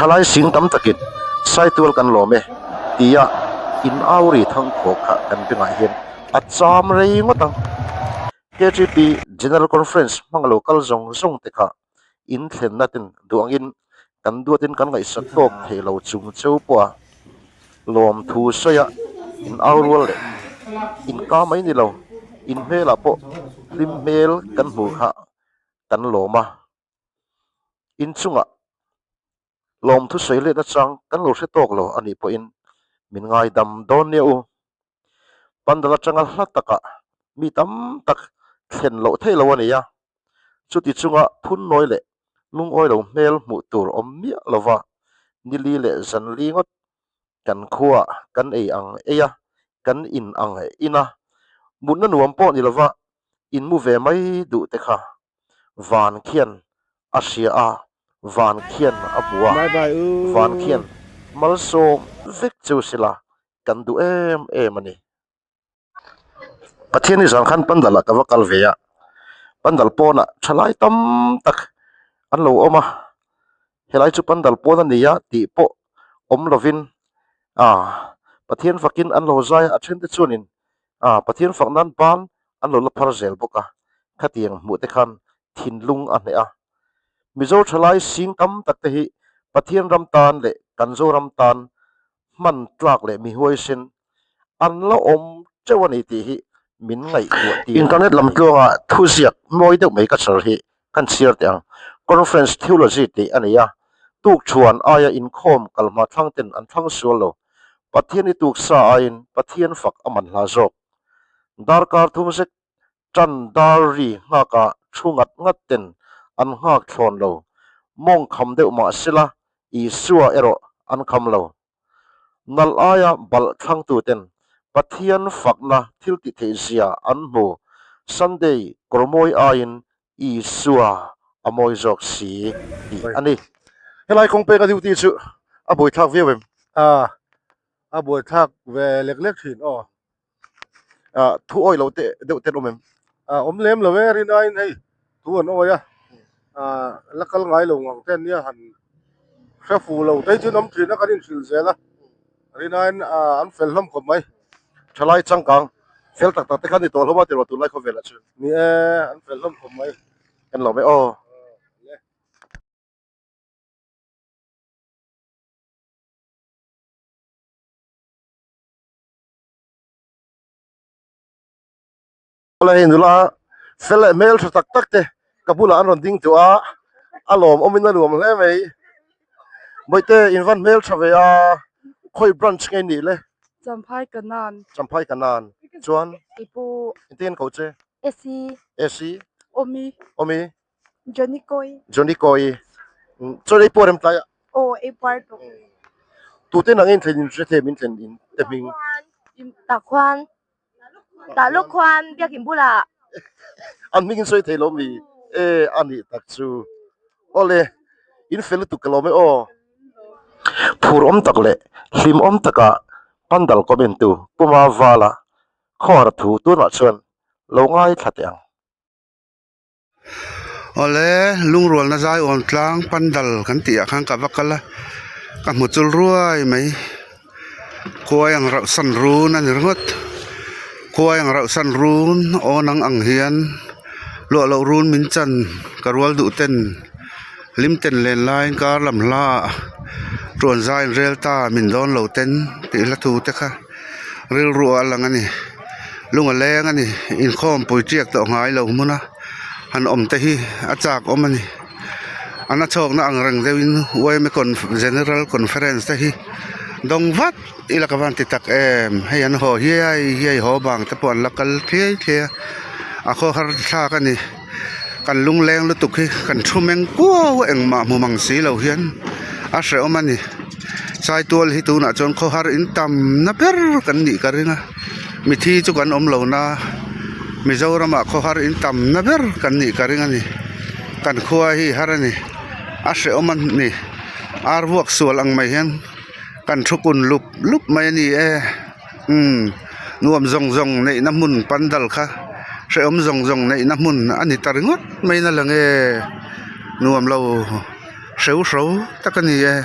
Thalai sing tam takin Saitual kan lawm e tia in au ri thang khawk kha kan bengah hian a cham rei ngawt ang. KTP General Conference hmang lo kal zawng zawng te kha in thlenna ten duh angin kan duatin kan ngaihsak tawk thei lo chung cheu pawh a lawmthu sawi a in au rual leh in ka mai ni lo in hmelah pawh hlim hmel kan hmuh kha kan lawm a inchungah lawmthu sawi let nachang kan lo hre tawk lo a nih pawhin min ngaidam dawn nia u. Pandal atanga hla takah mi tam tak thlen loh theih lo a nei a, chuti chunga phunnawi leh lungawi lo hmel hmuh tur awm miah lova nili leh zanli ngawt kan khuaah kan ei ang ei a, kan in ang in a, mutna nuam pawh ni lova in mu ve mai duh te kha van khian a hria a, van khian a hmu a, van khian malsawm vek chu sila kan duh em em a ni. Pathian hi zan khan pandal ah ka va kal ve a, pandal pawnah thalai tam tak an lo awm a, helai chu pandal pawn a ni a tih pawh awm lovin ah Pathian fakin an lo zai a, a then te chuanin ah Pathian fak nan ban an lo la phar zel bawk a, khatiang hmuh te khan thinlung a hneh a. Mizo thalai sing tam tak te hi Pathian ram tan leh kan Zoram tan hman tlak leh mi huaisen an la awm teuh a ni tih hi min ngaihtuah tir. Internet lam tluanga thuziak mawi deuh mai ka chhar hi kan chhiar teh ang. Conference Theology tih a nei a, tukṭhuan aia inkhawm kalhma thlang ten an thlang sual lo. Pathian i tuk sa aiin Pathian fak a man hla zawk. Darkar thum zet Ṭan dar ri nghakah thu ngat ngat ten an nghak thlawn lo. Mawng kham deuh mah sela Isua erawh an kham lo. Nalh aia balh thlangtu ten Pathian fakna thil tih theih zia an hmu. Sunday kawr mawi aiin Isua a mawi zawk si tih a ni. Helai kawng peka duty chu a buaithlak viau em? A, a buaithlak ve lek lek thin aw. Ah thu awi lo te deuh ten awm em? Ah awm lem lo e rinaiin hei thu an awi a, ah la kal ngai lo ngang te an nia han hre fu lo te hi chu an awm thin a kan inhrilh zel a, rinaiin ah an fel hlawm khawp mai. Thalai changkang fel tak tak te kha ni tawh hlawm a tiraw tunlai khawvelah chuan. Ni e an fel hlawm khawp mai. Kan lawm e aw. Hei nula fel leh hmel tha tak tak te ka bulah an rawn ding tawh a a lawm awmin a nuam hle mai bawihte in van hmel tha ve a khawi branch nge nih le Champhai Kanan Champhai Kanan chuan Keipawh engtin an ko che Esi Esi Awmi Awmi Johnny Kawi Johnny Kawi chuan ei pawh rem tlai a Aw ei puar tawh. Tute nang in thlen in hre thei min thlen in te hming. Tah khuan tah lawk khuan biakin bulah. An hming in sawi thei lo mi e a nih tak chu awle in fel lutuk ka lawm e aw. Phur awm tak leh hlim awm taka pandal comment tu Puma Vala khawhar thu tunah chuan lo ngaithla teh ang. Awle lungrualna zai awm tlang pandal kan tih ah khan ka va kal a ka hmu chul ruai mai khuai ang rauh san run a ni ringawt khuai ang rauh san run aw nang ang hian luah loh run min chan ka rual duh ten hlim ten len laiin kar lam hla ah tuan zai in rel ta min dawn lo ten tih hla thu te kha. Rilru a lang a ni lung a leng a ni inkhawm pui tiak tawh ngai lo hmun a han awm te hi a chak awm a ni an a chhawkna ang reng deuhin yma general conference te hi dawng vat ila ka van ti tak em hei an haw hiai hiai haw bang te pawh an la kal thliai thliai a a khawhar thlak a ni. Kan lungleng lutuk hi kan thu meng kuau a engmah hmu mang si lo hian a hrehawm a ni saitual hi tunah chuan khawhar in tamna ber kan nih ka ring a mithi chu kan awm lo na Mizoramah khawhar in tamna ber kan nih ka ring a ni kan khua hi har a ni a hrehawm a ni ar vuak sual ang mai hian kan thu kun lup lup mai a ni e. Umm nuam zawng zawng neihna hmun pandal kha hrehawm zawng zawng neihna hmun a ni ta ringawt mai na lang e nuam lo hreu hro tak a ni e.